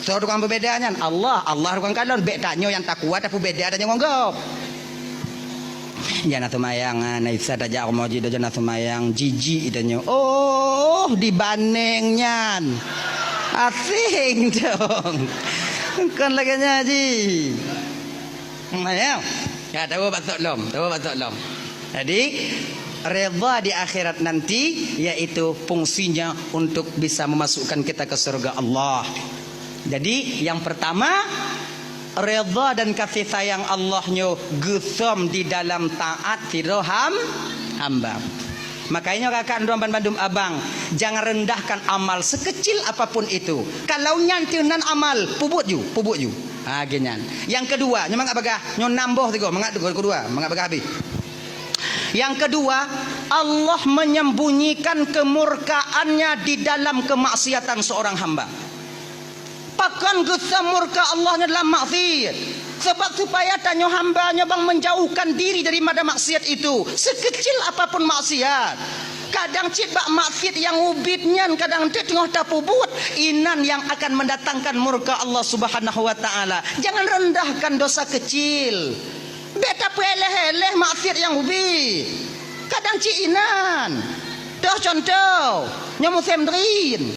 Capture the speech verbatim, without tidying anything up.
Soe tukang peubeda nyan? Allah. Allah tukang kalon. Bék tanyoe nyang takwa tapeubeda tanyoe ngon gob. Jana seumayang, ah, na Isa tajak rumoh jih, jana seumayang, jijik tanyoe. Oh, dibandéng nyan. Asing dong. Kon lagée nyan jih. Hmm, ya. Ya, tahu batok lom, tahu batok lom. Jadi, redha di akhirat nanti, yaitu fungsinya untuk bisa memasukkan kita ke surga Allah. Jadi, yang pertama, redha dan kasih sayang Allah nyoe geusom di dalam taat sidroe ham-, hamba. Makanya kakak droe bandum abang, jangan rendahkan amal sekecil apapun itu. Kalau nyan teuh nan amal, pubuet ju, pubuet ju. Ha, geuh nyan. Yang kedua, nyoe mangat bagah, nyoe nam boh sigoe, mangat kedua, mangat bagah habéh. Yang kedua, Allah menyembunyikan kemurkaannya di dalam kemaksiatan seorang hamba. Pakon geusom murka Allah nyoe dalam maksiat? Sebab supaya tanyoe hamba nyoe bang menjauhkan diri daripada maksiat itu, sekecil apapun maksiat. Kadang cit bak maksiat nyang ubit nyan kadang teuk teungoh tapubuet, inan yang akan mendatangkan murka Allah Subhanahu wa Ta'ala. Jangan rendahkan dosa kecil. Bék tapeuéléh-éléh maksiat nyang ubit. Kadang cit inan. Toh contoh, nyoe musém drin.